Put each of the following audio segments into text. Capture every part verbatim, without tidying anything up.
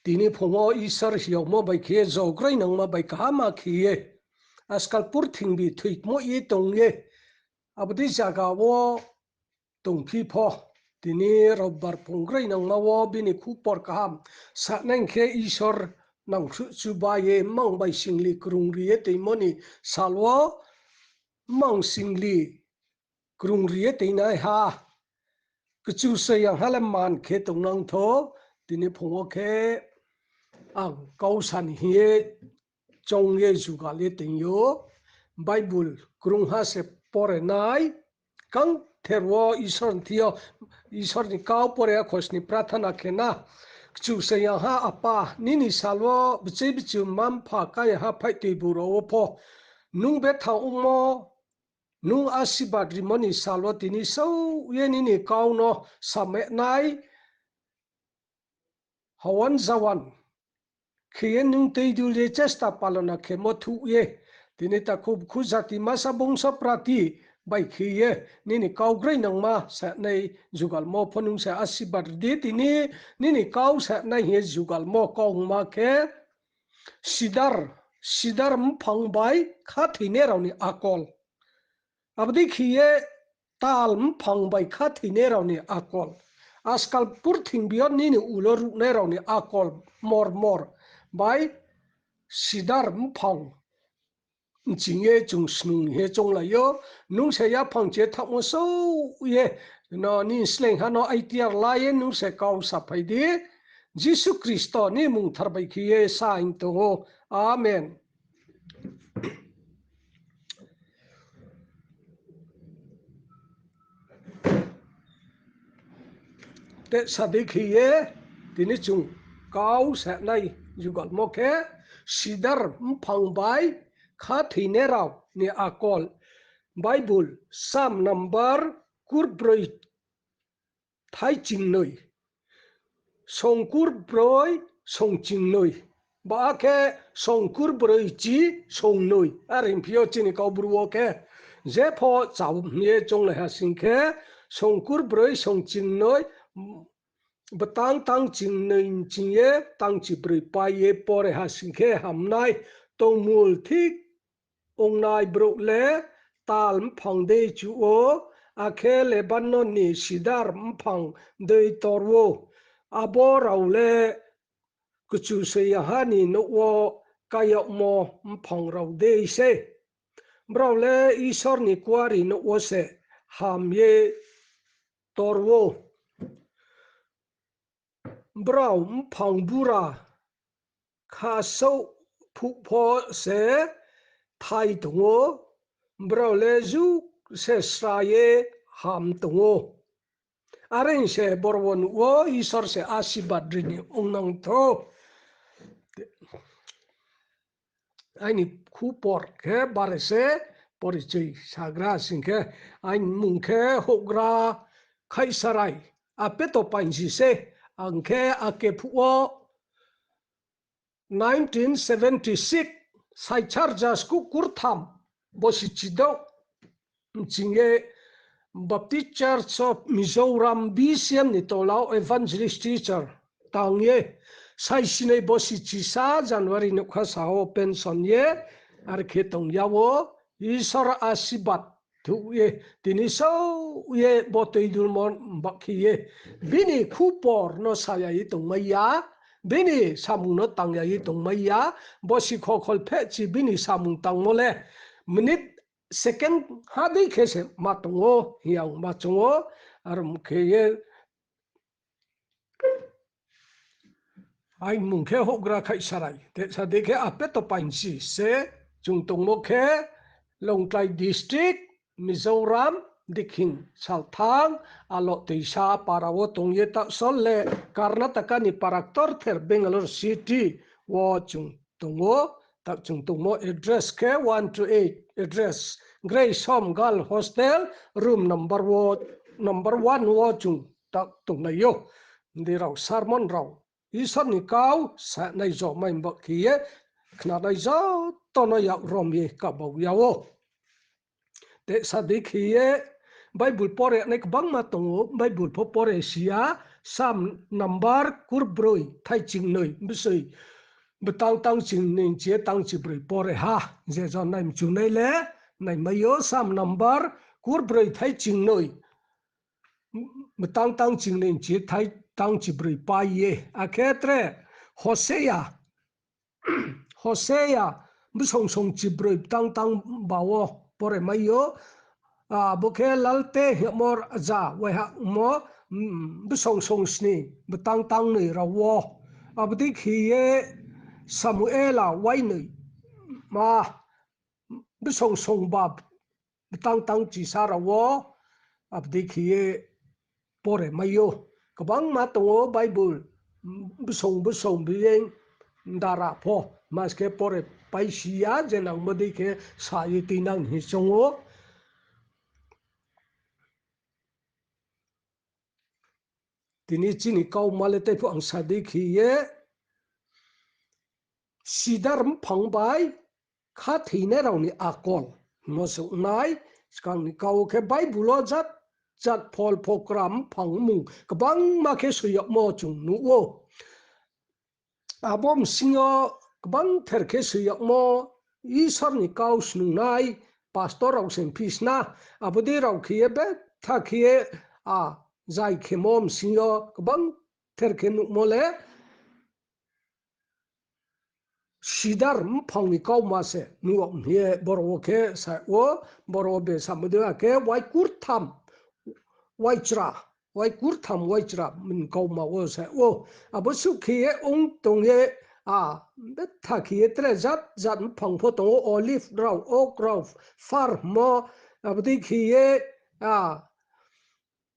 Tini phung wo Isor hiyaomo bai khe ye, jogroi nangma bai kaham khe ye, askal purthimbi thoimo ye tong ye, abo dei zaga wo tongphi pho, tini Robbar phung groi nangma wo bini khupor kaham sanai khe Isor nangkhruh chuba ye mang bai singli krungri ye toimo ni sal wo mang singli krungri ye toinaiha Kchusoyang ha le man khe tongnang thou, tini phung wo khe ang kau sa ni hing ye choung ye jugal ye tong ou. Bible krungha se pore nai, kangther wo Isor ni thing yo, Isor ni kau pore ya, khosni prathana khe na. Kchusoyang ha Apa, nini sal wo bchei bchu mma mpha kaiha phaih tuibu rao wo pho, nung betha ongmo, nung asirbad rimo ni sal wo tini só ye nini kau no samai nai, hawan jawan khe ye nung tuidul ye chesta palona khemo thuh ye, tini takhu bkhu jati masa bongso prati bai khe ye nini kau groi nangma sanai jugalmo pho nung se asirbad ri di. Tini nini kau sanai hing ye jugalmo kauma khe sidar, sidar mphang bai khathoinai rao ni akol. Abo dei khe ye tal mphang bai khathoinai rao ni akol. Askal purthimbi yo nini ulo ruhnai rao ni akol mor mor bai sidar mphang nching ye chung snung ye chounglai ou. Nung se yaphang che thaohmo só ye, no, nini sleingha no aitiar la ye nung se kau saphai di. Jisu Khristo ni mmung thar bai khe ye saing tong ou. Amen. Te sa dei khe ye, tini chung kau sanai jugalmo khe, sidar mphang bai khathoinai rao ni akol. Bible, Psalm number kurbroi thai chingnoi. Songkurbroi songchingnoi. Ba khe songkurbroi chi songnoi. Are phi yo chini Kaubru wo khe, jepho cham ye chounglai ha sing khe, songkurbroi songchingnoi, btang tang chingnoi nching ye tang chibroi pai ye pore ha sing khe ham nai. Tongmul thik ongnai brouh le tal mphang dei chu ou, akhe Lebanon ni sidar mphang dei tor ou. Abo rao le Kchusoyang ha ni nouh wo kai yagmo mphang rao dei sei. Brao le Isor ni kuarenouh wo se ham ye tor ou. Brao mphang bura khasouh phuh pho se thai tong ou, brao le juk se sra ye ham tong ou. Are hing se boro wo nuh ou, Isor se asirbad ri ni ongnang thou. Aini khupor khe bare se porichoi sagra sing khe, aini mmung khe Houhgra Khaihsarai, apeto painsi se, ang khe ake phuh wo nineteen seventy six, saikchar jaskuh kurtham, bosi chidouh, nching ye Baptist Church of Mizoram, B C M ni tola wo evangelist teacher tang ye, saisinoi bosi chisa January nougkha sa wo pension ye, are khe tong ya wo, Isor asirbad thuh ye, tini só ye bo tuidulmo bak khe ye, bini khupor no sa ya ye tongmai ya, bini samung no tang ya ye tongmai ya, bosi khokhol phehchi bini samung tangmo le minute second ha dei khe se ma tong ou, hing ye ang ma choung ou, aro khe ye, aini mmung khe Houhgra Khaihsarai, te sa dei khe apeto painsi se, chung tongmo khe Lawngtlai district, Mizoram, Dikhing Salthang, Aloh Toisa para wo tong ye, taoh sal le Karnataka ni para ktorther Bangalore city wo chung tong ou. Taoh chung tongmo address khe one two eight address, Greysom Girl Hostel, room number wo, number one wo chung taoh tonglai ou. Di rao sermon rao, Isor ni kau sanai jomai bak khe ye, khnanai joto no yak rom ye kabau ya ou. Te sa dei khe ye, Bible pore nai kbangma tong ou, Bible pho pore si ya, Psalm number kurbroi thai chingnoi, bsoi btang tang chingnoi chi ye tang chibroi pore ha, je jon nai mchu nai le, naimai yo Psalm number kurbroi thai chingnoi, btang tang chingnoi chi ye thai tang chibroi pai ye, akhe tre Hosea, Hosea, bsong song chibroi btang tang ba wo pore mai ou. Abo khe Lalte hingmo raja waiha mo, bsong song sni btang tang noi rao wo. Abo dei khe ye Samuela wainoi ma bsong song ba btang tang chisa rao wo. Abo dei khe ye pore mai ou. Kbangma tong ou Bible, bsong bsong biyeng dara pho, maskhe pore paisi ya, je nangmo dei khe sa ye tuinang hing choung ou. Tini chini kauma le tei pho ang sa dei khe ye, sidar mphang bai khathoinai rao ni akol hingmo se ong nai. Skang ni kau khe Bible wo jat jat phol phokra mphang mung kbangma khe soi yagmo chung nuh ou. Abo bsing yo kbangther khe soi yagmo Isor ni kau snungnai pastor rao se phi sna, abo dei rao khe ye betha khe ye, a, zai khemo bsing yo kbangther khe nuhmo le sidar mphang ni kauma se nuh ou hing ye boro wo khe sa ou, boro wo be samo dei khe wai kurtham, waichra, wai kurtham waichra ni kauma wo sa ou. Abo suh khe ye ong tong ye, a, betha khe ye tre jat jat mphang pho tong ou, olive rao, oak rao, fir mo, abo dei khe ye, a,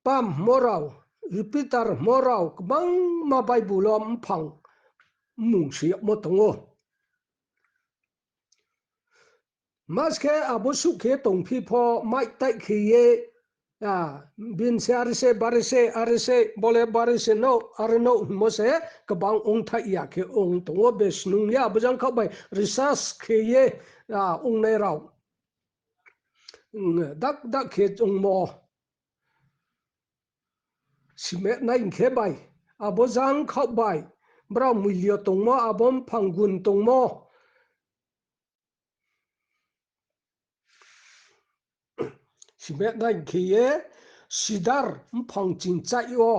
palm mo rao, jupiter mo rao, kbangma Bible wo mphang mung soi yagmo tong ou. Maskhe abo suh khe tongphi pho mai tai khe ye, a, bini se are se, bare se, are se, bo le bare se no, are no hingmo se kbang ongthai ya khe ong tong ou, be snung ya, abo jang khaoh bai research khe ye, a, ongnai rao. Dak dak khe ongmo. Simehnai hing khe bai, abo jang khaoh bai, brao muilyo tongmo, abo mphang gun tongmo. Simehnai hing khe ye, sidar mphang chingchaih yo,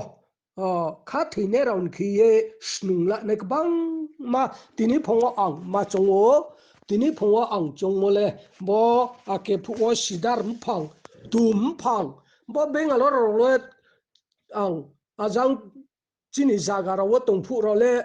o, khathoinai rao ni khe ye snung lanai kbangma tini phung wo ang ma choung ou, tini phung wo ang choungmo le, bo ake phuh wo sidar mphang, tum mphang, bo Bangalore rao le ang ajang chini zaga rao wo tong phuh rao le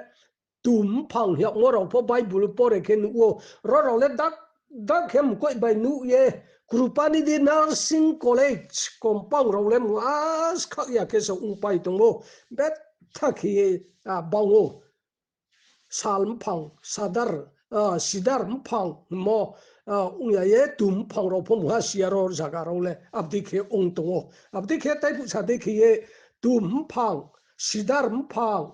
tum mphang hingmo rao pho Bible pore khe nuh ou. Ro rao le dak dak khe mkoih bai nuh ye, Krupanidhi Nursing College compound rao le mung as khaoh ya khe se ongpai tong ou. Betha khe ye, a, bang ou. Sal mphang, sadar, a, sidar mphang mo, a, ong ya ye tum mphang rao pho mungha si ya ro zaga rao le, abo dei khe ong tong ou. Abo dei khe tei phuh sa dei khe ye, tum mphang, sidar mphang,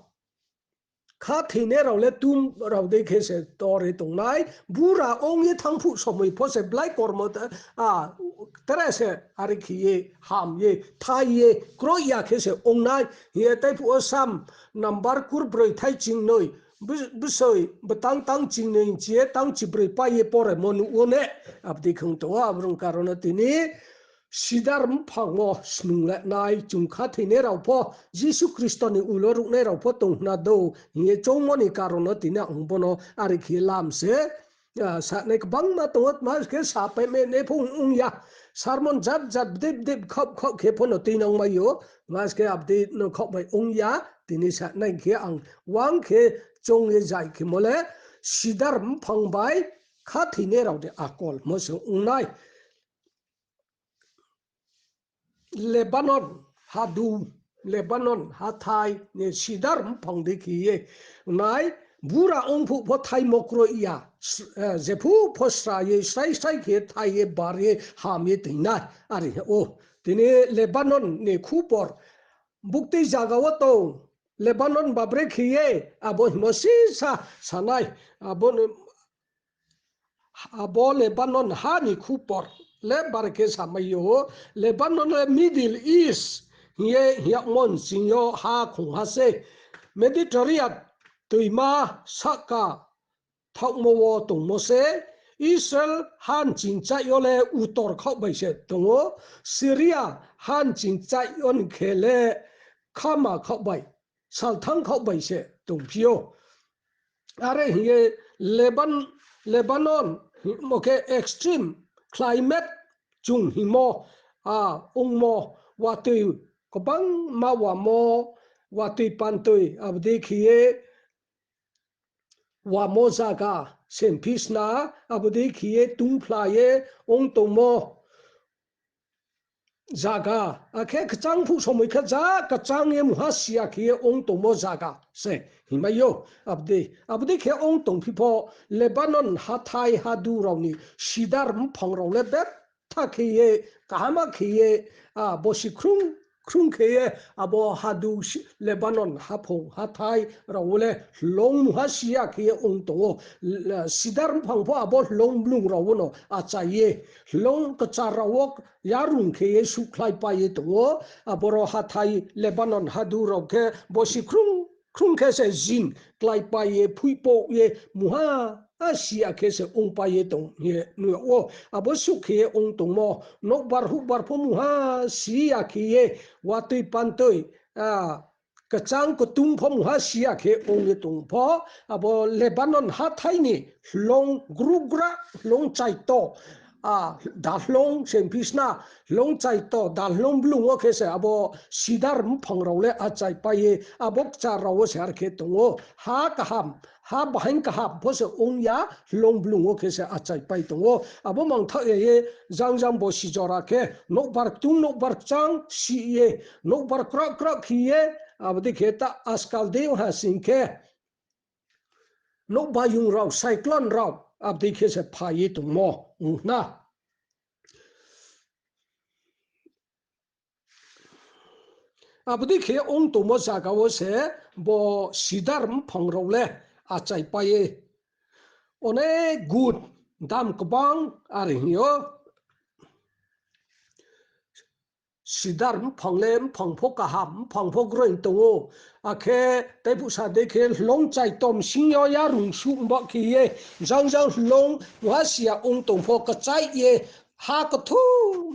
khathoinai rao le tum rao dei khe se tor ye tongnai, bura ong ye thanng phuh somoi pho se blai kormo, a, tre se are khe ye, ham ye, thai ye, kroih ya khe se ong nai, hing ye tei phuh wo Psalm number kurbroi thai chingnoi, bsoi btang tang chingnoi chi ye tang chibroi pai ye poremo nuh ou ne, abo dei khe ong tong ou, abo ni karon no tini sidar mphang wo snung lanai, chung khathoinai rao pho, Jisu Khristo ni ulo ruhnai rao pho tong hna dou, hing ye choungmo ni karon no tini ang bo no are khe ye lam se, a, sanai kbangma tong ou, tma khe sapai mai nai pho ong ya. Sermon jat jat bdei bdei khaoh khaoh khe pho no tuinang mai ou, tma khe abo dei no khaoh bai ong ya, tini sanai khe ang wang khe choung ye zai khemo le, sidar mphang bai khathoinai rao ni akol mo se ong nai. Lebanon hadu, Lebanon hathái ni sidar mphang dei khe ye nai, bura ong phuh pho thaimo kroih ya, jephuh pho sra ye, srai srai khe thai ye, bar ye, ham ye toing nai, are ou. Tini Lebanon ni khupor, buktui zaga wo tong, Lebanon babre khe ye, abo hingmo sisa sa nai, abo, abo Lebanon ha ni khupor. le bar khe samai yo, Lebanon le Middle East hing ye hing yagmo nching yo ha khongha se, Mediterranean toima sahka thaohmo wo tongmo se. Israel ha nching chaih yo le utor khaoh bai se tong ou, Syria ha nching chaih yo ni khe le khama khaoh bai, salthang khaoh bai se tongphi ou. Are hing ye Leban-, Lebanon hingmo khe extreme climate chung hingmo, a, ongmo, watoi kbangma wamo, watoi pantoi, abo dei khe ye wamo zaga, semphisna, abo dei khe ye tungphla ye ong tongmo zaga, akhe kchang phuh somoi khe ja kchang ye mungha siya khe ye ong tongmo zaga se hingmai ou. Abo dei, abo dei khe ong tongphi pho, Lebanon hathái hadu rao ni sidar mphang rao le betha khe ye, kahama khe ye, a, bosi khrung khrung khe ye, abo hadu si-, Lebanon haphung hathái rao wo le hloung mungha siya khe ye ong tong ou. L-, sidar mphang pho abo hloung blung rao wo no achai ye, hloung kchar rao wo yarung khe ye suhkhlaipai ye tong ou. Aboro hathái Lebanon hadu rao khe bosi khrung khrung khe se jin kláipai ye, phuihpouh ye, mungha siya khe se ongpai ye tong ye nuh yag ou. Abo suh khe ye ong tongmo, nouhbar huhbar pho mungha siya khe ye, watoi pantoi, a, kchang ktung pho mungha siya khe ong ye tong pho, abo Lebanon hathái ni hloung grugra, hloung chaito, a, dahloung semphisna, hloung chaito, dahloung blung wo khe se abo sidar mphang rao le achaipai ye, abo kchar rao wo se ar khe tong ou. Ha kaham, ha bahaing kaham pho se ong ya, hloung blung wo khe se achaipai tong ou. Abo mangthaoh ya ye, jang jang bosi jora khe, nouhbar ktung, nouhbar kchang si ye, nouhbar krao krao khe ye, abo dei khe ta askal dei ha sing khe, nouhbayung rao, cyclone rao, abo dei khe se phai ye tongmo ong na. Abo dei khe ong tongmo zaga wo se bo sidar mphang rao le achaipai ye. Onek gun dam kbang are hing ou. Sidar mphang le mphang pho kaham, mphang pho groin tong ou. Akhe tei phuh sa dei khe hloung chaitom sing yo yarung suh mbaoh khe ye, jang jang hloung mungha siya ong tong pho kchaih ye, ha kthu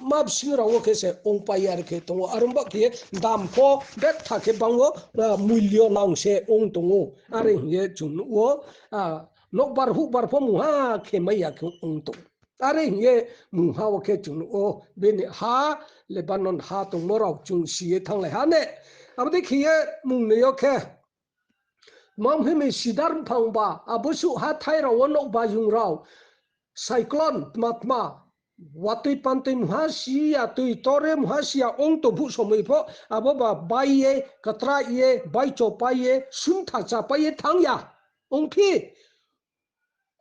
ma bsing rao wo khe se ongpai ye are khe tong ou. Aro mbaoh khe ye dam pho betha khe bang wo, a, mulyo nang se ong tong ou. Are hing ye chung nuh ou, a, nouhbar huhbar pho mungha khe mai ya khe ong tong. Are hing ye mungha wo khe chung nuh ou, bini ha, Lebanon ha tongmo rao chung si ye thannglai ha ne. Abo dei khe ye mung noi yo khe, tma ongphi mi sidar mphang ba, abo suh hathái rao wo nouhbayung rao, cyclone tma tma, watoi pantoi mungha siya, toi tore mungha siya ong tong phuh somoi pho, abo ba bai ye, ktra ye, baichopai ye, suntha chapai ye thanng ya ongphi.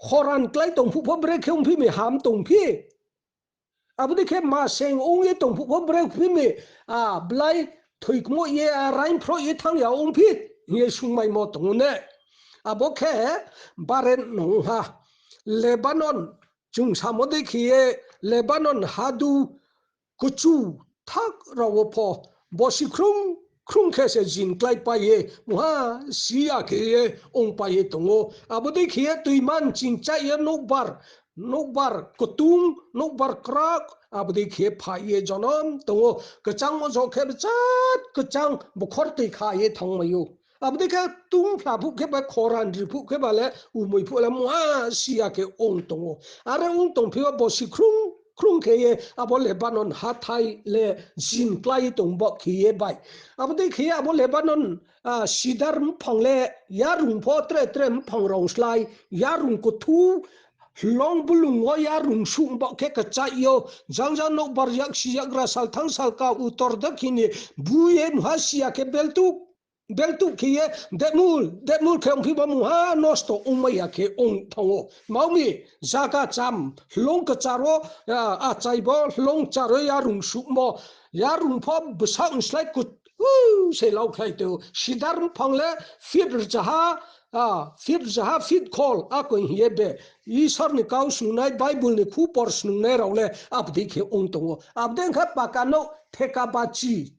Khoran klái tong phuh pho brekhe ongphi mi ham tongphi. Abo dei khe maseng ong ye tong phuh pho brekhe ongphi mi, a, blai thoikmo ye, a, raingphroh ye thanng ya ongphi, hing ye sungmaimo tong ou ne. Abo khe baren nung ha. Lebanon, chung samo dei khe ye, Lebanon hadu kchu thak rao wo pho, bosi khrung khrung khe se jin kláipai ye, mungha siya khe ye ongpai ye tong ou. Abo dei khe ye toima nching chaih ye nouhbar, nouhbar ktung, nouhbar krak, abo dei khe ye phai ye jonom tong ou. Kchangmo jo khe bchat kchang bkhor toi kha ye thanngmai ou. Abo dei khe tungphla phuh khe ba, khoran ri phuh khe ba le umoi phuh le mungha siya khe ong tong ou. Are ong tongphi wo bosi khrung khrung khe ye abo Lebanon hathái le jin klái tong baoh khe ye bai. Abo dei khe ye abo Lebanon, a, sidar mphang le yarung pho tre tre mphang rao slái, yarung kthu, hloung blung wo yarung suh baoh khe kchaih yo, jang jang nouhbar yaksi yakgra salthang salka utor dakhini bu ye mungha siya khe beltuh beltuh khe ye, demul demul khe ongphi bo mungha nosto ongmai ya khe ong thanng ou. Tma ong mi, zaga cham, hloung kchar wo, a, achai bo, hloung kchar wo yarung suhmo, yarung pho bsaoh ni slái kut-, se laukhlai tong ou. Sidar mphang le fit rzaha, a, fit rzaha, fit khol, akoi hing ye be. Isor ni kau snungnai, Bible ni khupor snungnai rao le abo dei khe ong tong ou. Abo dei khe paka nouh theka bachi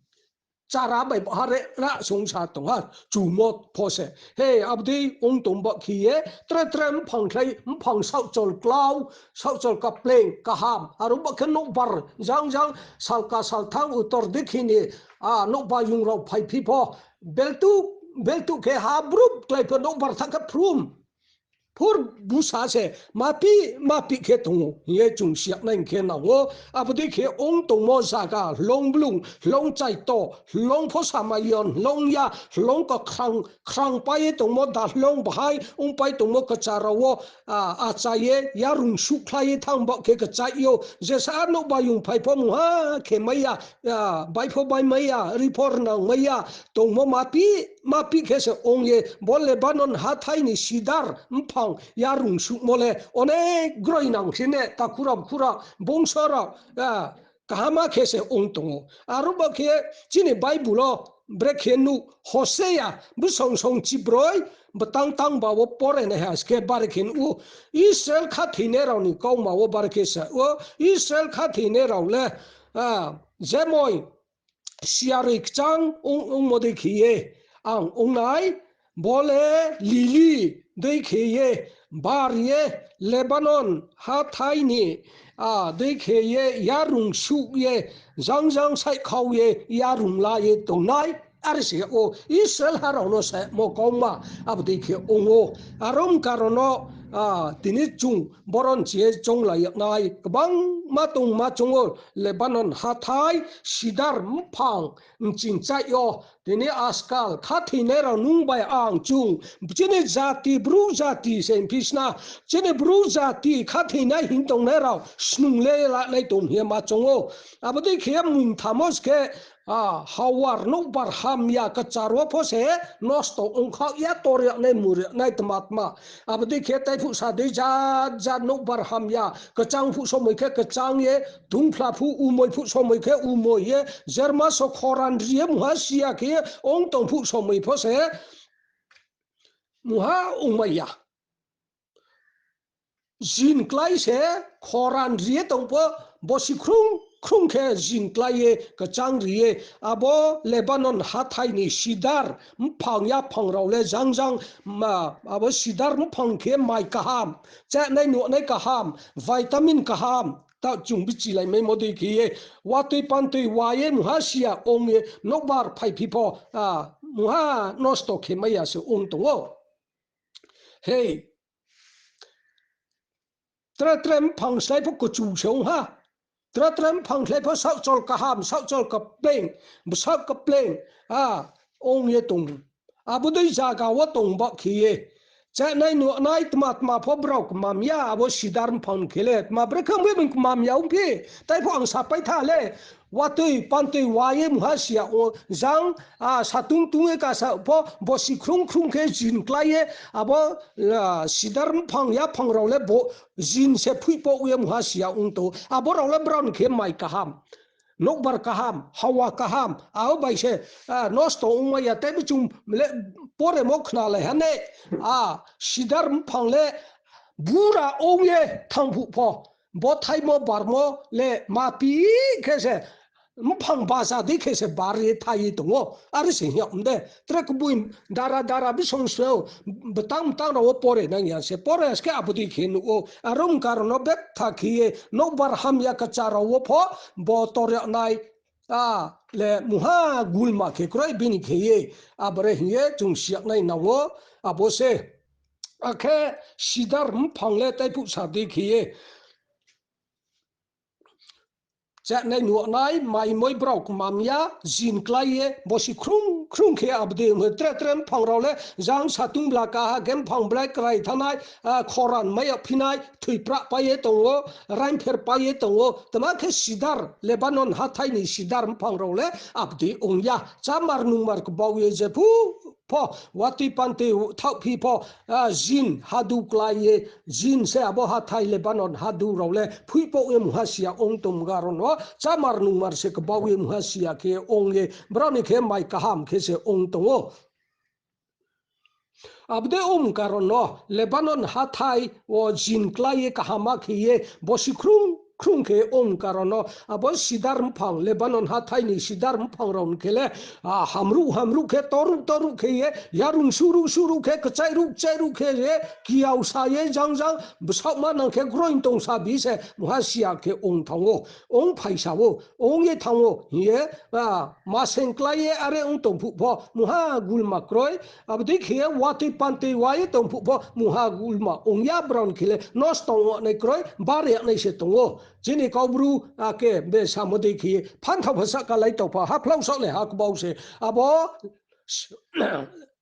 chara bai bahare ra sungsa tong ha, chumo pho se. He, abo dei ong tong ba khe ye, tre tre mphang khlai, mphang saohchol klau, saohchol kapleng, kaham, aro ba khe nouhbar, jang jang, salka salthang utor dikhi ni, a, nouhbayung rao phaiphi pho, beltuh, beltuh khe ha brouh klái pho nouhbar tha khe phrum. Phur busa se, mapi, mapi khe tong ou, hing ye chung siyak nai khe nang ou. Abo dei khe ong tongmo zaga, hloung blung, hloung chaito, hloung pho samayon, hloung ya, hloung kha khrang, khrang pai ye tongmo da hloung bahai, ong pai tongmo kcha rao wo, a, achai ye, yarung suhkhlai ye thanng ba khe kchaih ou. Jesa nouhbayung phai pho mungha khe mai ya, a, bai pho bai mai ya, ri pho rnang mai ya, tongmo mapi, mapi khe se ong ye, bo Lebanon hathái ni sidar mphang yarung suhmo le, onek groi nang khe ne, takhu rao bkhu rao, bungso rao, a, kaham khe se ong tong ou. Aro ba khe chini Bible wo brekhe nuh, Hosea, bsong song chibroi, btang tang ba wo pore nai ha se khe bare khe nuh ou. Israel khathoinai rao ni kauma wo bare khe sa ou, Israel khathoinai rao le, a, jemoi, siaroi kchang ong, ongmo dei khe ye, ang ong nai, bo le lili dei khe ye, bar ye, Lebanon hathái ni, a, dei khe ye, yarung suh ye, jang jang saihkhau ye, yarung la ye tongnai, are se ou, Israel ha rao no samo kauma, abo dei khe ong ou. Aro ni karon no, a, tini chung boron chi ye chounglai yag nai, kbangma tongma choung ou, Lebanon hathái, sidar mphang, mching chaih yo, tini askal khathoinai rao nung bai ang chung, chini jati, bru jati se phi sna, chini bru jati khathoinai hing tongnai rao snung le lanai tong hing ye ma choung ou. Abo dei khe ye mungthamo se khe, a, hawar nouhbar hamya kchar wo pho se nosto ongkhaoh ya, tor yag nai, mur yag nai, tma tma. Abo dei khe taiphuh sa dei jat jat nouhbar hamya, kchang phuh somoi khe kchang ye, tungphla phuh umoi phuh somoi khe umoi ye, jerma so khoran ri ye mungha si ya khe ye ong tong phuh somoi pho se mungha ongmai ya. Jin klái se khoran ri ye tong pho, bosi khrung khrung khe jin klái ye kchang ri ye, abo Lebanon hathái ni sidar mphang yaphang rao le jang jang, ma, abo sidar mphang khe mai kaham, chahnai nuhnai kaham, vitamin kaham, ta chung bichilaimaimo dei khe ye, watoi pantoi wa ye mungha si ya ong ye, nouhbar phaiphi pho, a, mungha nosto khe mai ya se ong tong ou. Hei, tre tre mphang slái pho kchu se ong ha. Tre tre mphang slái pho saohchol kaham, saohchol kapleng, bsaoh kapleng, a, ong ye tong. Abo dei zaga wo tong ba khe ye, chahnai nuhnai tma tma pho brao kmam ya, abo sidar mphang khe le tma brekhe ong phi, bini kmam ya ongphi, taiphuh ang sapai tha le, watoi pantoi wa ye mungha si ya o, jang, a, satung tung ye kasa pho, bosi khrung khrung khe jin klái ye, abo, a, sidar mphang yaphang rao le bo jin se phuih pho ye mungha si ya ong tong. Abo rao le brao ni khe mai kaham, nouhbar kaham, hawa kaham, abo bai se, a, nosto ongmai ya, tei bo chung le poremo khnalai ha ne, a, sidar mphang le bura ong ye thanng phuh pho, bo thaimo barmo le mapi khe se, mphang baja dei khe se bar ye thai ye tong ou. Are se hing yag de. Tre kboi dara dara bsong so, btang btang rao wo pore nang ya se. Pore ya se khe abo dei khe nuh ou. Aro ni karon no betha khe ye, nouhbar hamya kchar rao wo pho, bo tor yag nai, a, le mungha gulma khe kroi bini khe ye. Abore hing ye chung si yag nai nang ou, abo se. Akhe sidar mphang le taiphuh sa dei khe ye, chahnai nuhnai, mai moi brao kmam ya, jin klái ye, bosi khrung khrung khe abo dei ong khe tre tre mphang rao le, jang satung bla kaha khe mphang blai krai thanng nai, a, khoran mai yag phi nai, thoi prah pai ye tong ou, raingpher pai ye tong ou, tma khe sidar, Lebanon hathái ni sidar mphang rao le abo dei ong ya, chámar nungmar kbau ye jephuh pho, watoi pantoi thaohphi pho, ah, jin hadu klái ye, jin se abo hathái Lebanon hadu rao le phoihpouh ye mungha siya ong tong karon no, chámar nungmar se kbau ye mungha siya khe ong ye, brao ni khe mai kaham khe se ong tong ou. Abo dei ong karon no Lebanon hathái wo jin klái ye kaham khe ye bosi khrung khrung khe ong karon no abo sidar mphang, Lebanon hathái ni sidar mphang rao ni khe le, ah, hamruh hamruh khe, toruh toruh khe ye, yarung suhruh suhruh khe, kchaih ruh kchaih ruh khe ye, kiao sa ye, jang jang bsaohma nang khe groing tong sa bi se mungha siya khe ong thanng ou, ong phaisa ou, ong ye thanng ou hing ye, ah, maseng klái ye are ong tong phuh pho mungha gulma kroi, abo dei khe ye watoi pantoi wa ye tong phuh pho mungha gulma ong ya, brao ni khe le nosto ong nai kroi, bari yag nai se tong ou. Chini Kaubru, ah, khe be samo dei khe ye, phanthao phasah kalai tong pha, haphlau saoh le ha kbau se. Abo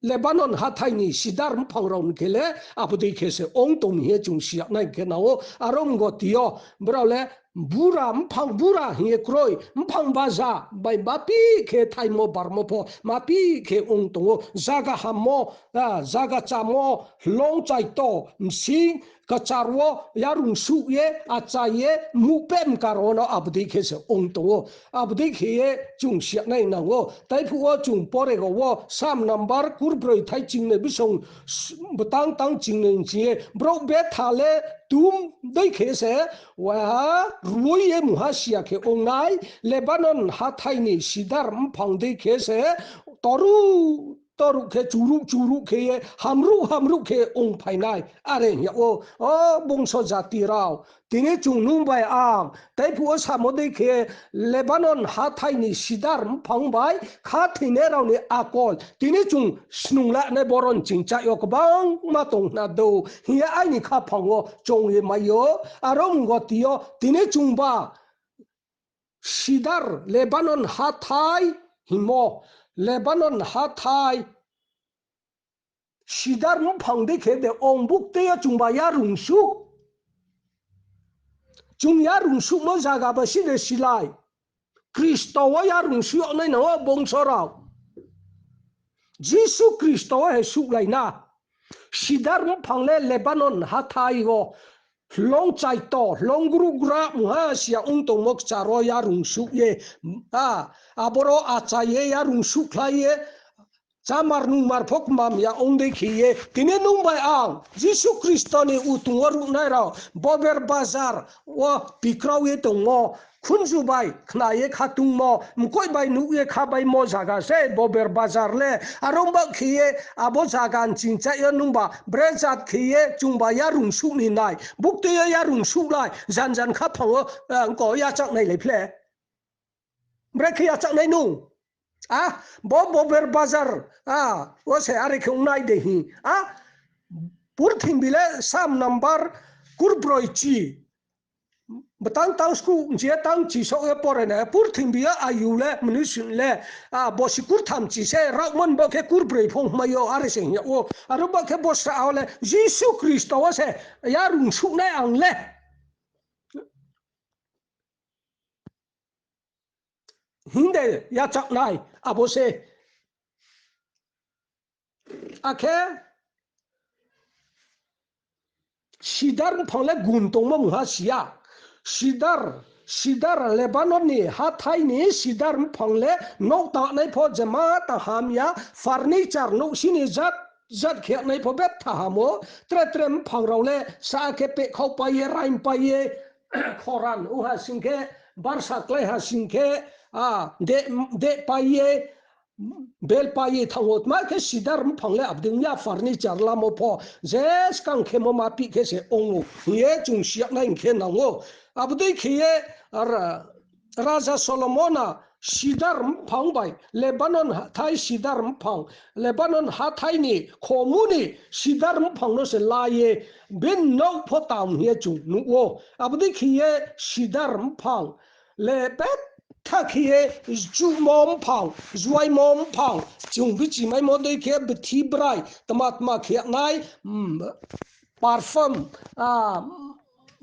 Lebanon hathái ni sidar mphang rao ni khe le abo dei khe se ong tong mi hing ye chung siyag nai khe nang ou. Aro mgoti yo brao le bura mphang bura hing ye kroi, mphang baja bai mapi khe thaimo barmo pho mapi khe ong tong ou. Zaga hammo, ah, zaga chámo, hlong chaito, bsing kchar wo yarung suh ye, achai ye, muhpeh mkar wo no abo dei khe se ong tong ou. Abo dei khe ye chung siyag nai nang ou. Taiphuh wo chung pore rao wo Psalm number kurbroi thai chingnoi bsong btang tang chingnoi ching ye, brouh betha le tum dei khe se, wa, ruoi ye mungha siya khe ong nai, Lebanon hathái ni sidar mphang dei khe se, toruh toruh khe, churuh churuh khe ye, hamruh hamruh khe ong phai nai. Are hing yag ou, o bongso jati rao, tini chung nung bai ang, taiphuh wo samo dei khe, Lebanon hathái ni sidar mphang bai khathoinai rao ni akol tini chung snung lanai boron chingchaih yo kbangma tong khna dou hing ye aini khaphang wo choung ye mai ou. Aro mgoti yo tini chungba sidar Lebanon hathái hingmo, Lebanon hathái sidar mphang dei khe de ong buktei yo chungba yarung suh. Chung yarung suhmo zaga ba si de silai. Khristo wo yarung suh yag nai nang ou bongso rao. Jisu Khristo wo he suhlai na. Sidar mphang le Lebanon hathái wo hlong chaito, hlong grugra mungha siya ong tongmo kchar wo yarung suh ye, a, aboro achai ye yarung suhkhlai ye, chámar nungmar pho kmam ya ong dei khe ye, tini nung bai ang Jisu Khristo ni utung wo ruhnai rao, Bober Bazar wo pikrao ye tongmo, khunju bai khna ye khatungmo, mkoih bai nuh ye khabaimo zaga se Bober Bazar le. Aro ba khe ye abo zaga ni chingchaih yo nungba brejat khe ye chungba yarung suh ni nai. Buktui yo yarung suhlai, jan jan khaphang wo, eh, ko yachak nai lai phle. Bre khe yachak nai nung. A, bo Bober Bazar, a, wo se are khe ong nai de hi. A, purthimbi le Psalm number kurbroi chi. Btang tang sku, je tang chi saoh ye pore nai, purthimbi yo ayu le, mnusu le, a, bosi kurtham chi se, raohmo ni bo khe kurbroi phong mai yo, are se hing yag ou. Aro ba khe bosra wo le, Jisu Khristo wo se, yarung suhnai ang le. Hing de yachak nai, abo se. Akhe sidar mphang le gun tongmo mungha si ya. Sidar, sidar Lebanon ni hathái ni sidar mphang le nouh tangnai pho jema ta ham ya, furniture nouhsi ni jat jat khe nai pho betha ham ou, tre tre mphang rao le sa khe pehkhau pai ye, raing pai ye, khoran ong ha sing khe, barsa klái ha sing khe, a, deh, deh pai ye, bel pai ye thanng ou, tma khe sidar mphang le abo dei ong ya furniture lamo pho, je skang khemo ma pih khe se ong ou hing ye chung si yag nai hing khe nang ou. Abo dei khe ye, ra-, Raja Solomon a sidar mphang bai, Lebanon hathái sidar mphang, Lebanon hathái ni khomu ni sidar mphang no se la ye, bini nouh pho tang hing ye chung nuh ou. Abo dei khe ye sidar mphang le betha khe ye jumo mphang, juaimo mphang, chung bichimaimo dei khe bthi brai, tma tma khe nai, mm, perfume, a,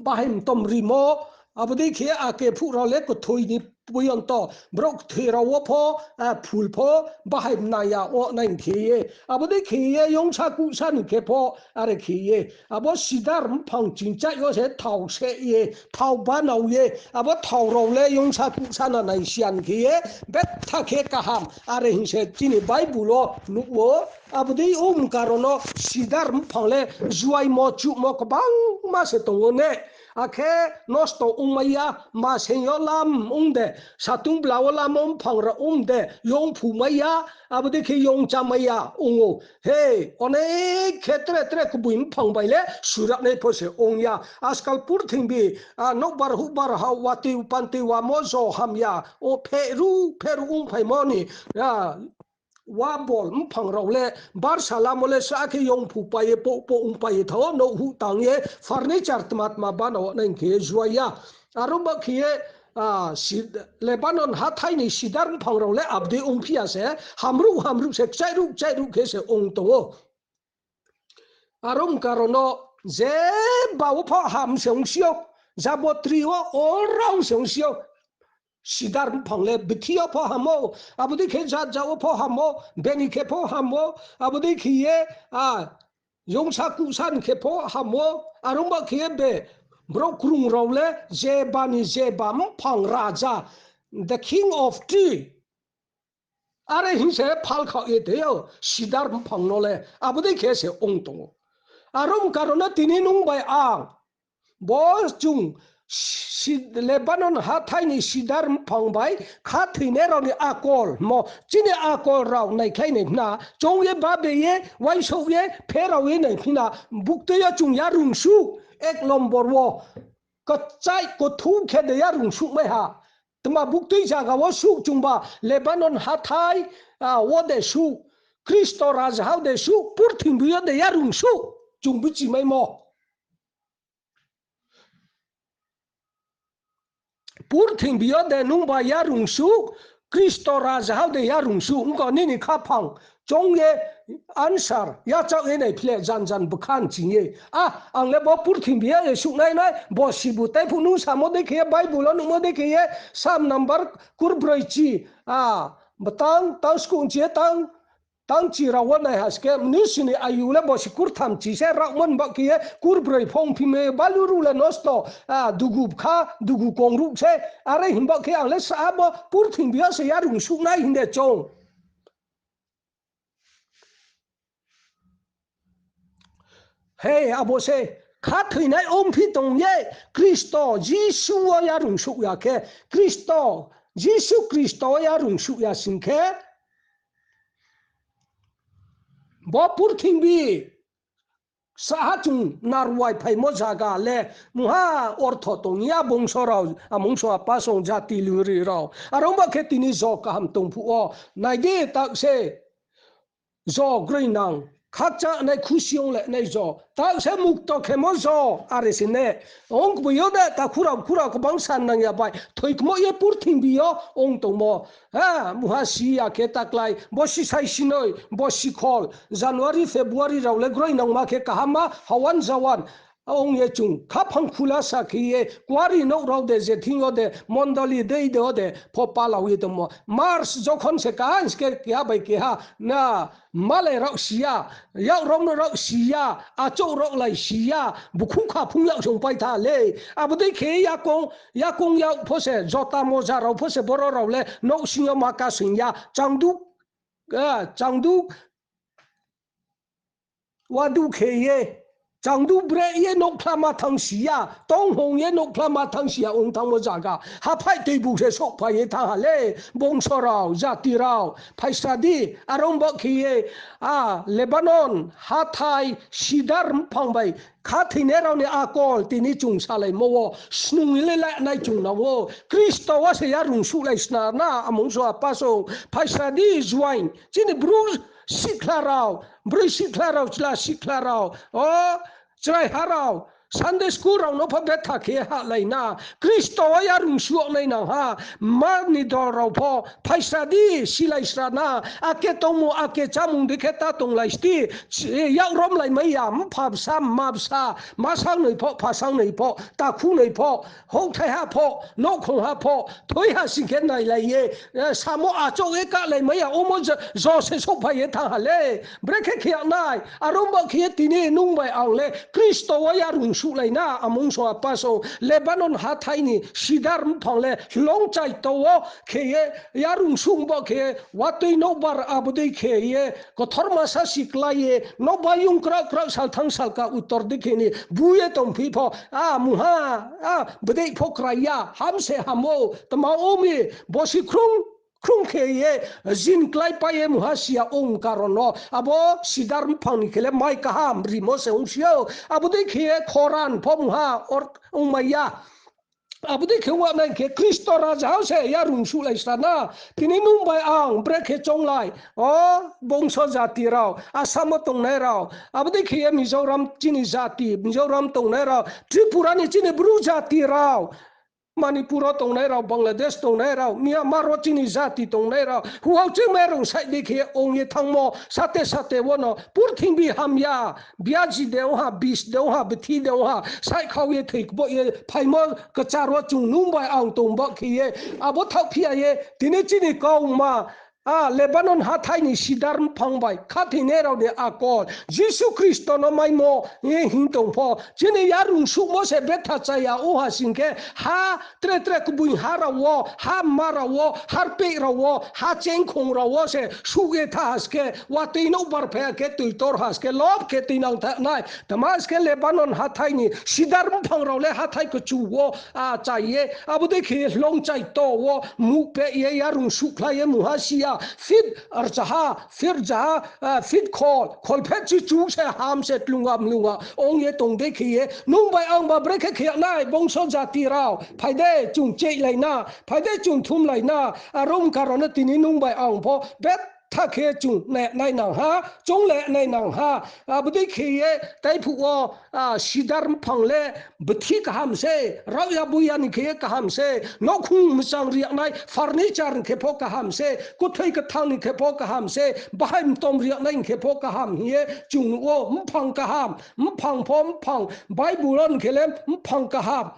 bahai mtom rimo, abo dei khe ake phuh rao le kthoi ni poyonto, brouh kthoi rao wo pho, ah, phul pho, bahai mnang ya ong nai khe ye. Abo dei khe ye, yongsa kuhsa ni khe pho, are khe ye. Abo sidar mphang chingchaih yo se thao se ye, thao banao ye, abo thao rao le yongsa kuhsa na nai siyan khe ye, betha khe kaham, are hing se chini Bible wo nuh ou. Abo dei ong karon no sidar mphang le juaimo chuhmo kbangma se tong ou ne. Akhe nosto ongmai ya, ma seng yo lam ong de, satung bla wo lam ong mphang rao ong de, yong phumai ya, abo dei khe yong chámai ya ong ou. He, onek khe tre tre kubui mphang bai le suraknai pho se ong ya. Ajkal purthimbi, ah, nouhbar huhbar ha, watoi pantoi wamo jo hamya, o pheru pheru ongphaimo ni, ah, wa bol mphang rao le, barsa lamo le sa khe yong phupai ye, po po ongpai ye thao, nouh huh tang ye, furniture tma tma bana wo nai khe ye juai ya. Aro ba khe ye, ah, si-, Lebanon hathái ni sidar mphang rao le abdei ongphi ya se, hamruh hamruh se, kchaihruh kchaihruh khe se ong tong ou. Aro karon no jeba wo pho ham se ong si ou, jabotri wo all round se ong si ou. Sidar mphang le bithi yo pho hamo, abo dei khe jat jat wo pho hamo, beni khe pho hamo, abo dei khe ye, a, yongsa kuhsa ni khe pho hamo, aro ba khe ye be, brouh krung rao le jeba ni jeba mphang raja, the king of tree. Are hing se phalkhao ye tei yo, sidar mphang no le, abo dei khe se ong tong ou. Aro karon no tini nung bai ang, bo chung si-, Lebanon hathái ni sidar mphang bai khathoinai rao ni akol mo, chini akol rao naikhlai nai hna, choung ye babe ye, uaingsouh ye, pherao ye nai hna, buktui yo chung yarungsuh, ek lombor wo, kchaih kthum khe de yarungsuh mai ha. Tma buktui zaga wo suh chungba Lebanon hathái, a, wo de suh, Khristo rajahao de suh, purthimbi yo de yarungsuh, chung bichimaimo. Purthimbi yo de nungba yarungsuh, Khristo rajahao de yarungsuh, ongkha nini khaphang, choung ye answer, yachaoh ye nai phle jan jan bkha nching ye. A, ang le bo purthimbi yo ye suhnai nai, bo sibu tei phuh nung samo dei khe ye, Bible wo nungmo dei khe ye, Psalm number kurbroi chi, a, btang, tang skung chi ye tang, tang chi rao wo nai ha se khe, mnusu ni ayu le bo si kurtham chi se raohmo ni baoh khe ye, kurbroi phong phi me balu ruh le nosto, a, dugu bkha, dugu kong ruh se, are himba khe ang le sa bo purthimbi yo se yarungsuhnai hing de choung. He, abo se, khathoinai ongphi tong ye, Khristo Jisu wo yarungsuh ya khe, Khristo, Jisu Khristo wo yarungsuh ya sing khe, bo purthimbi, saha chung narwai phaimo zaga le, mungha ortho tong ya bongso rao, amungso apasong jati luri rao. Aro ba khe tini jo kaham tong phuh wo, nai di tak se, jo groinang, khakchanai khusi ong le nai jo, tak se mukto khemo jo, are se ne. Ong kboi yo de, takhu rao, khu rao kbang san nang ya bai, thoikmo ye purthimbi yo ong tongmo. Ha, mungha si ya khe taklai, bo si sai sinoi, bo si khol, January, February rao le groinangma khe kahamma, hawan jawan, ong ye chung khaphang khula sa khe ye, kuari nouh rao de, je thing yo de, mondoli dei de o de, pho palao ye tongmo. March jokhon se kaham se khe keha bai keha, na, malai rao si ya, yak rao no rao si ya, achouh rao lai si ya, bukhu kha phung yak song pai tha le. Abo dei khe yakong, yakong yak pho se, jota moja rao pho se, boro rao le, nouh sing yo ma kasing ya, changdu, ah, changdu, wadu khe ye, changdu bre ye nouhkhla ma thang si ya, tonghong ye nouhkhla ma thang si ya, ong thangmo zaga. Haphai tei bu se souhphai ye thang ha le, bongso rao, jati rao, phaisa di, aro ba khe ye, a, Lebanon, hathái, sidar mphang bai, khathoinai rao ni akol, tini chung salaimo wo, snung le la nai chung nang ou, Khristo wo se yarungsuh lai sna na, amungso apasong, phaisa di, juaing, chini bru sikhla rao, broi sikhla rao, chla sikhla rao, o, chraiha rao, Sunday school rao no pho betha khe hahlai na, Khristo wo yarung suh nai nang ha, mma ni dol rao pho phaisa di, silai sra na, ake tongmung, ake chámung dei khe ta tonglai sti, yak romlai mai ya, mpha bsa, mma bsa, ma sangnoi pho, pha sangnoi pho, takhu noi pho, houhthai ha pho, nouhkhong ha pho, thoi ha sing khe nailai ye, samo achouh ye kahlai mai ya, omo jo se souhphai ye thanng ha le. Brekhe khe yag nai, aro bo khe ye tini nung bai ang le Khristo wo yarung suhlai na, amung song apa song, Lebanon hathái ni sidar mphang le hloung chaito wo khe ye yarung suh bo khe ye, watoi nouhbar abo dei khe ye, kothorma sa si klái ye, nouhbar yung kraoh kraoh salthang salka utor dei khe ni bu ye tongphi pho, a mungha, a bdeih pho krai ya, ham se ham ou, tma ong mi, bosi khrung khrung khe ye, jin kláipai ye mungha si ya ong karon no, abo sidar mphang ni khe le mai kaham rimo se ongsi ou, abo dei khe ye khoran pho mungha ongmai ya. Abo dei khe ong nai khe Khristo raja wo se yarung suhlai sra na. Tini nung bai ang brekhe chounglai, o bongso jati rao, Assam wo tongnai rao, abo dei khe ye Mizoram chini jati, Mizoram tongnai rao, Tripura ni chini Bru jati rao, Manipur wo tongnai rao, Bangladesh tongnai rao, Myanmar wo chini jati tongnai rao, huaoching mairung saih dei khe ye ong ye thanngmo, sate sate wo no purthimbi hamya, biaji de ong ha, bis de ong ha, bthi de ong ha, saihkhao ye thoikboh ye phaimo kchar wo chung nung bai ang tong ba khe ye, abo thaohphi ya ye, tini chini kauma, a Lebanon hathái ni sidar mphang bai khathoinai rao ni akol, Jisu Khristo no maimo ye hing tong pho, chini yarung suhmo se betha cha ya ong ha sing khe, ha tre tre kboi ha rao wo, ha mma rao wo, harpeih rao wo, ha chengkhong rao wo se suh ye tha ha se khe, watoi nouhbar phai ya khe toitor ha se khe, lob khe tuinang tha nai. Tma se khe Lebanon hathái ni sidar mphang rao le hathái kchu wo, a, chai ye, abo dei khe ye hloung chaito wo muh peh ye yarung suhkhlai ye mungha si ya, fit rzaha, fit rzaha, a, fit khol, khol phet chi chu se ham se tlunga mlunga ong ye tong dei khe ye, nung bai ang ba brekhe khe yag nai, bongso jati rao, phai de chung cheihlai na, phai de chung thumlai na, aro ong karon no tini nung bai ang pho betha khe chung nai nai nang ha, chounglai nai nang ha, abo dei khe ye, taiphuh wo, a, sidar mphang le bthi kaham se, raohya buya ni khe ye kaham se, nouhkhong mchang ri yag nai, furniture ni khe pho kaham se, kuthoi kthang ni khe pho kaham se, bahai mtom ri yag nai ni khe pho kaham hing ye chung nuh ou, mphang kaham, mphang pho mphang, Bible wo ni khe le mphang kaham.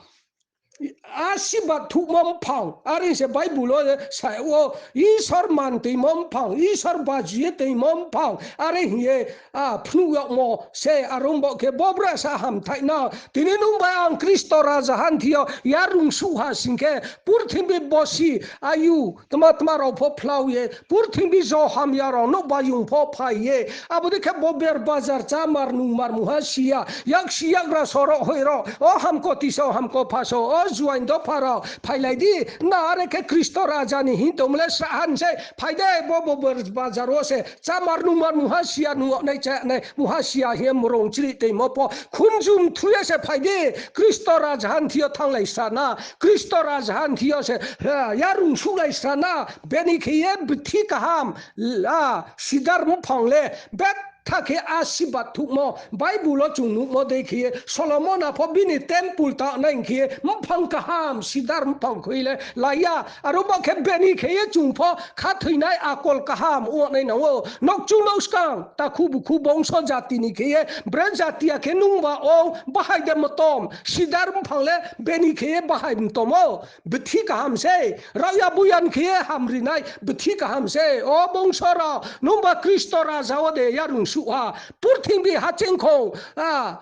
Asirbad thuhmo mphang, are se Bible wo sa ou, Isor man toimo mphang, Isor baji ye toimo mphang, are hing ye, a, phnuh yagmo se, aro ong bo khe bo brasa hamthai na. Tini nung bai ang Khristo raja hanthi yo yarung suh ha sing khe, purthimbi bosi, ayu, tma tma rao pho phlao ye, purthimbi jo hamya rao nouhbayung pho phai ye, abo dei khe bo ber bajar chámar nungmar mungha si ya, yaksi yagra soro hoi rao, o hamko tisa, o hamko phaso, o juain dopha rao, phailai di, na are khe Khristo raja ni hing tongmo le srahha ni se, phai de bo bo ber bajar wo se, chámar nungmar mungha si ya, nung nai chá nai mungha si ya hing ye mrong chrih toimo pho, khunju mthu ye se phai di, Khristo raja hanthi yo thannglai sra na, Khristo raja hanthi yo se, a, yarung suhlai sra na, bini khe ye bthi kaham, a, sidar mphang le, betha khe asirbad thuhmo, Bible wo chung nuhmo dei khe ye, Solomon a pho bini temple tangnai khe ye, mphang kaham, sidar mphang khui le, la ya, aro bo khe bini khe ye chung pho, khathoinai akol kaham ong nai nang ou, nouhkchung nouhskang, takhu bukhu bongso jati ni khe ye, bre jati ya khe nung ba ong, bahai de mtom, sidar mphang le, bini khe ye bahai mtom ou, bthi kaham se, raohya buyan khe ye hamri nai, bthi kaham se, o bongso rao, nung ba Khristo raja wo de yarung suh ha, purthimbi hachengkhong, a,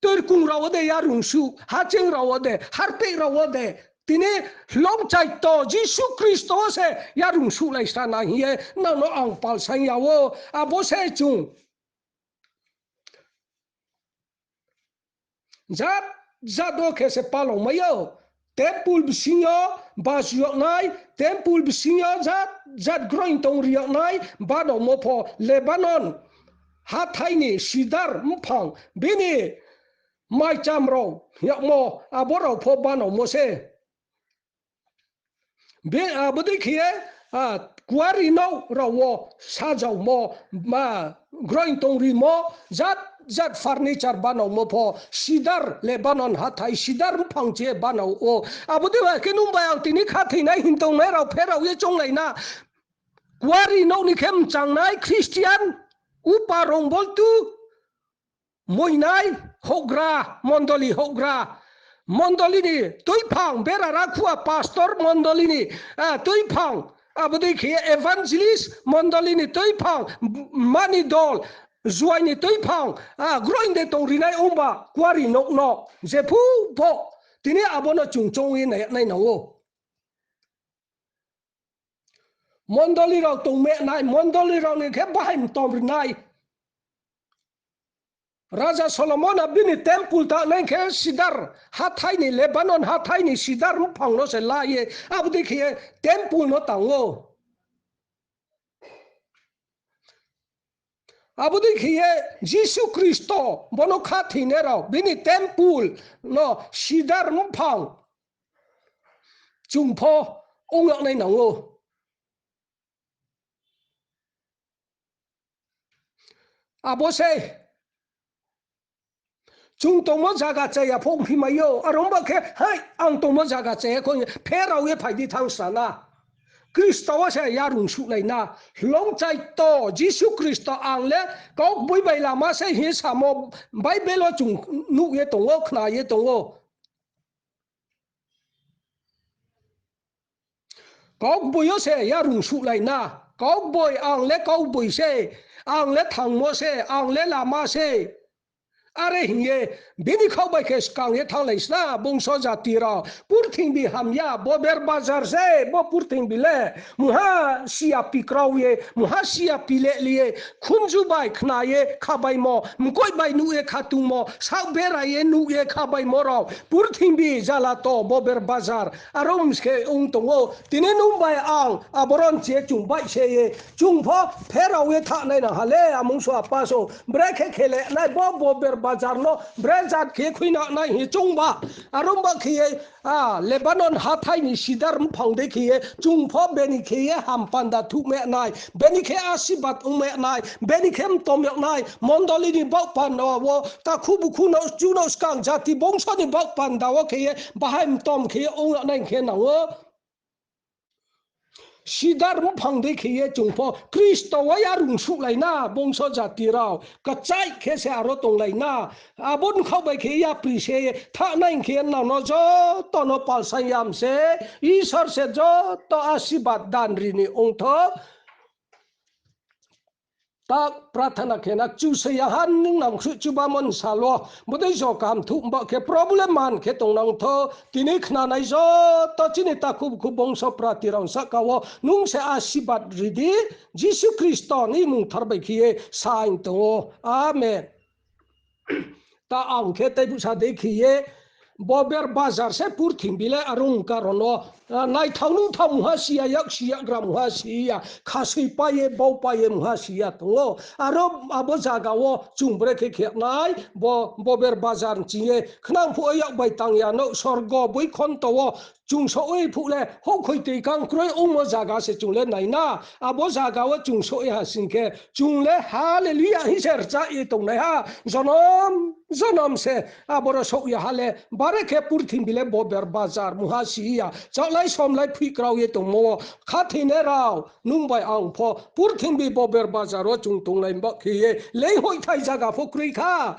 toirkong rao wo de yarung suh, hacheng rao wo de, harpeih rao wo de, tini hloung chaito Jisu Khristo wo se yarung suhlai sra na hing ye, nang no ang palsaing ya ou, abo se chung jat jat wo khe se palong mai ou. Temple bsing yo basu yag nai, temple bsing yo jat jat groing tong ri yag nai, banaomo pho Lebanon hathái ni sidar mphang, bini maicham rao yagmo, abo rao pho banaomo se. Abo dei khe ye, a, kuari nouh rao wo sajaomo, ma, groing tong rimo, jat jat furniture banao mo pho, sidar Lebanon hathái, sidar mphang chi banao ou. Abo dei ba khe nung bai ang tini khathoinai hing tongnai rao pherao ye chounglai na. Kuari nouh ni khe mchangnai Christian, upa rong boltu, moingnai houhgra, mondoli houhgra, mondoli ni tuiphang, bera rakhua pastor mondoli ni, ah, tuiphang, abo dei khe evangelist mondoli ni tuiphang, mani dol, juai ni tuiphang, ah, groing de tongrinai ongba kuari nouh no, jephu pho, tini abo no chung choung ye nai, nai nang ou. Mondoli rao tongmeh nai, mondoli rao ni khe bahai mtom ri nai. Raja Solomon a bini temple tangnai khe sidar hathái ni, Lebanon hathái ni sidar mphang no se la ye, abo dei khe ye temple no tang ou. Abo dei khe ye Jisu Khristo bo no khathoinai rao, bini temple no sidar mphang chung pho ong yag nai nang ou. Abo sei. Chung tongmo zaga chaya pho ongphi mai ou. Are ong ba khe, hai, ang tongmo zaga chaya kho, pherao ye phai di thanng sa na. Khristo wo se yarung suhlai na. Hloungchaito, Jisu Khristo ang le kaugboibai lama sei hing samo Bible wo chung nuh ye tong ou, khna ye tong ou. Kaugboi yo se yarung suhlai na. Kaugboi, ang le kaugboi se, ang le thangmo se, ang le lama se. Are hing ye, bini khaoh bai khe skang ye thannglai sna, bungso jati rao. Purthimbi hamya, bo ber bajar se, bo purthimbi le. Mungha siya pikrao ye, mungha siya pilehli ye, khunju bai khna ye khabaimo, mkoih bai nuh ye khatungmo, saoh bera ye nuh ye khabaimo rao. Purthimbi jalato bo ber bajar. Aro mskhe ong tong ou. Tini nung bai ang, abo ron chi ye chung baih se ye. Chung pho pherao ye thanng nai nang ha le, amungso apa so. Brekhe khe le nai bo, bo ber bajar no, bre jat khe khuina nai hing ye choungba. Aro ba khe ye, a, Lebanon hathái ni sidar mphang dei khe ye, chung pho beni khe ye ham panda thuhmeh nai, beni khe asirbad ongmeh nai, beni khe mtom yag nai, mondoli ni baoh panda wo, takhu bukhu no, chu no skang jati bongso ni baoh panda wo khe ye, bahai mtom khe ye ong yag nai khe nang ou. Sidar mphang dei khe ye chung pho Khristo wo yarung suhlai na, bongso jati rao. Kchaih khe se aro tonglai na. Abo ni khaoh bai khe yapri se ye thanng nai khe nang no joto no palsang yam se, Isor se joto asirbad dan ri ni ongthou. Ta prarthana khe na, Kchusoyang ha, nung nangkhruh chubamo ni sal wo, bodei jo kaham thuh ba khe problem man khe tongnang thou, tini khnanai joto chini takhu bukhu bongso prati rao sahka wo, nung se asirbad ri di, Jisu Khristo ni mmung thar bai khe ye saing tong ou. Amen. Ta ang khe tei busa dei khe ye, bo ber bajar se purthimbi le arung karon wo, a, naithao nungthao mungha si ya, yak si yakgra mungha si ya, khasoi pai ye, bau pai ye mungha si ya tong ou. Aro abo zaga wo chung brekhe khe nai, bo, bo ber bajar ching ye, khnang phuh wo yak bai tang ya no, sorgo boi khonto wo, chung souh ye phuh le, houhkhoi toi kang kroi ongmo zaga se chung le nai na. Abo zaga wo chung souh ye ha sing khe, chung le hallelujah hing se rchah ye tongnaiha. Jonom, jonom se, aboro souh ya ha le, bare khe purthimbi le bo ber bajar mungha si ya. Chaohlai somlai phuikrao ye tongmo wo, khathoinai rao, nung bai ang pho, purthimbi bo ber bajar wo chung tonglai ba khe ye, leinghoihthai zaga pho kroi kha,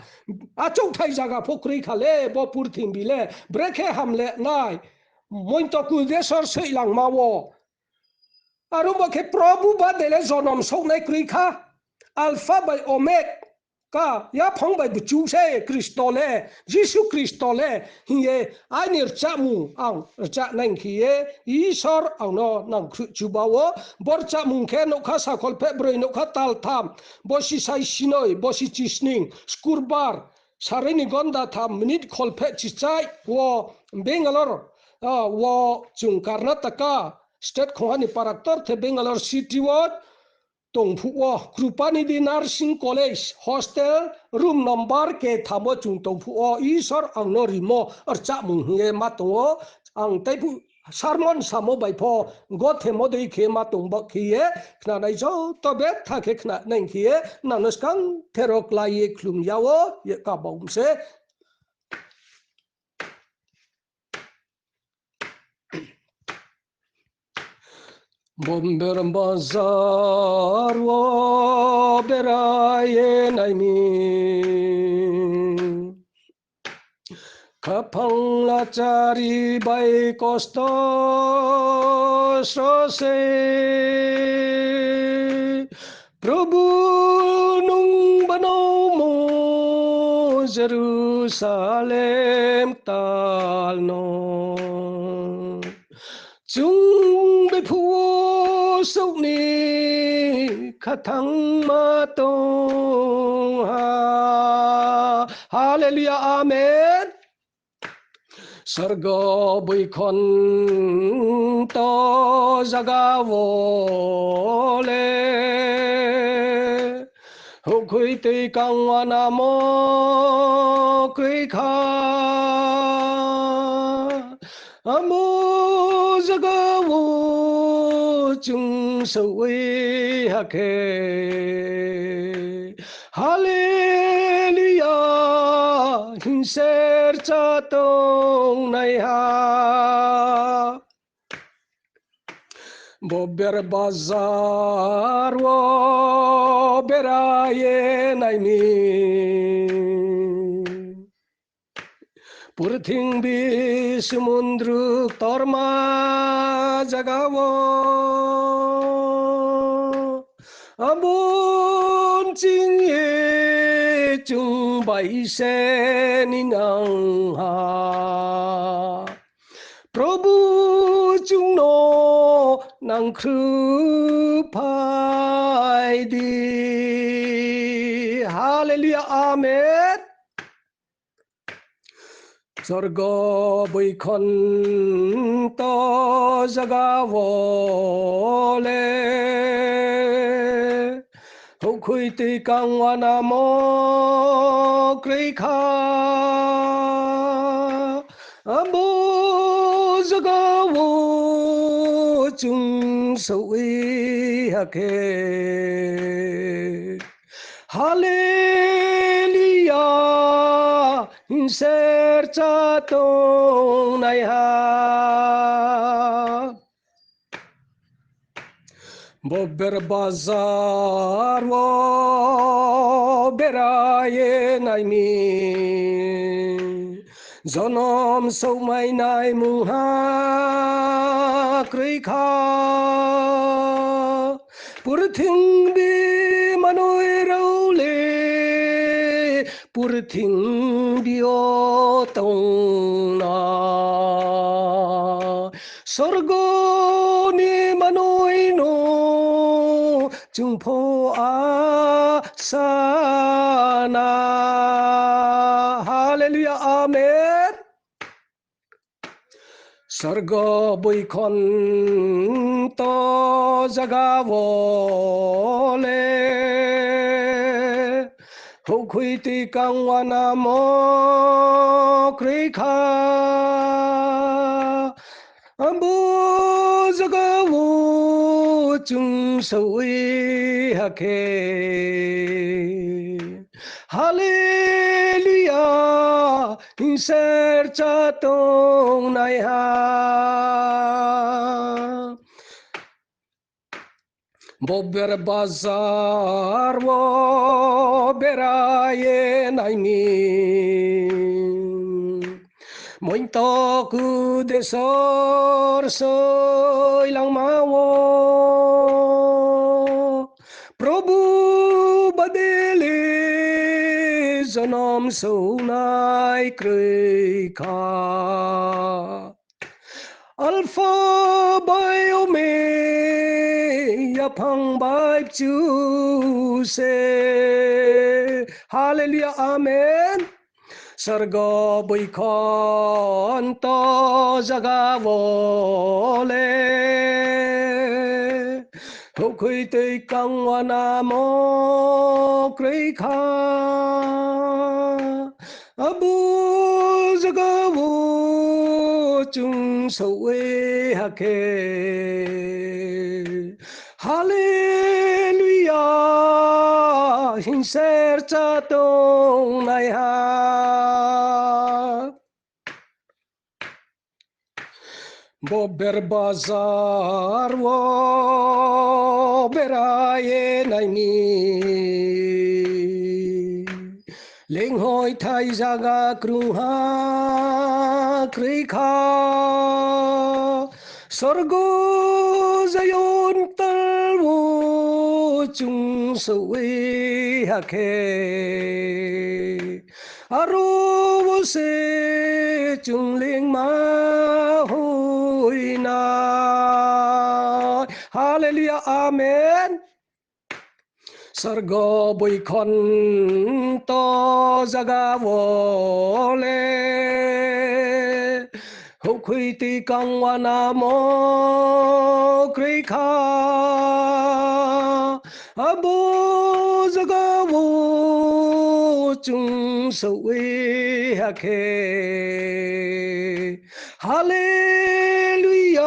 achouhthai zaga pho kroi kha le, bo purthimbi le, brekhe ham le nai. Mointo kul desor soihlangma wo. Aro ba khe Probhu bade le jonom souhnai kroi kha. Alpha bai Omega, yaphang bai bchu se Khristo le, Jisu Khristo le, hing ye aini rchahmung ang rchah nai khe ye, Isor ang no nangkhruh chuba wo, bo rchahmung khe nougkha sa kholpheh broi, nougkha tal tham, bosi sai sinoi, bosi chisning, Skurbar, saroi ni gonda tham minute kholpheh chichai wo Bangalore, a, wo chung Karnataka state khongha ni para ktorthe Bangalore city wo tong phuh wo Krupanidhi Nursing College hostel room number ketham wo chung tong phuh wo Isor ang no rimo rchahmung hing ye ma tong ou. Ang tei phuh sermon samo bai pho gothemo dei khe ma tong ba khe ye, khnanai joto betha khe khna nai khe ye, nang no skang thero klái ye khlum ya wo ye kabau mi se. Bomber bazar wo berai ye nai mi. Khaphang lachari bai kosto sro se. Probhu nung banaomo Jerusalem ktal no chung bephuh wo souh ni khathangma tong ha. Hallelujah, amen. Sorgo boikhonto zaga wo le houhkhoi tui kangwana mo kroi kha. Amo zaga wo chung souh ye ha khe, Hallelujah, hingser cha tongnaiha. Bober bazar wo berai ye nai mi. Purthimbi sumundru ktorma zaga wo abo nching ye chung bai se ni nang ha. Probhu chung no nangkhruhphai di. Hallelujah, amen. Sorgo boikhonto zaga wo le houhkhoi tui kangwana mo kroi kha. Abo zaga wo chung souh ye ha khe, Hallelujah, hingser cha tongnaiha. Bober bazar wo berai ye nai mi. Jonom souhmainai mungha kroi kha. Purthimbi manoi rao le purthimbi yo tong na. Sorgo ni manoi no chung pho asa na. Hallelujah, amen. Sorgo boikhonto zaga wo le houhkhoi tui kangwana mo kroi kha. Abo zaga wo chung souh ye ha khe, Hallelujah, hingser cha tongnaiha. Bober bazar wo berai ye nai mi. Mointo kudesor soilangma wo Probhu bade le jonom sounai kroi kha. Alpha bai Omega, yaphang bai bchu se. Hallelujah, amen. Sorgo boikhonto zaga wo le houhkhoi tui kangwana mo kroi kha. Abo zaga wo chung souh ye ha khe. Hallelujah, hing se rcha tongnaiha. Bo ber bazar wo bera ye nai mi, leinghoihthai zaga krungha kroi kha. Sorgo Zion tal wo chung souh ye ha khe, aro wo se chung leingma hoih nai. Hallelujah, amen. Sorgo boikhonto zaga wo le houhkhoi tikang uanamo kroi kha. Abo zaga wo chung souh ye ha khe, Hallelujah,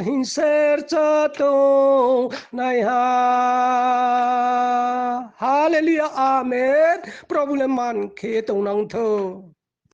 hing se rcha tongnaiha. Hallelujah, amen. Probu le man khe tongnang thou.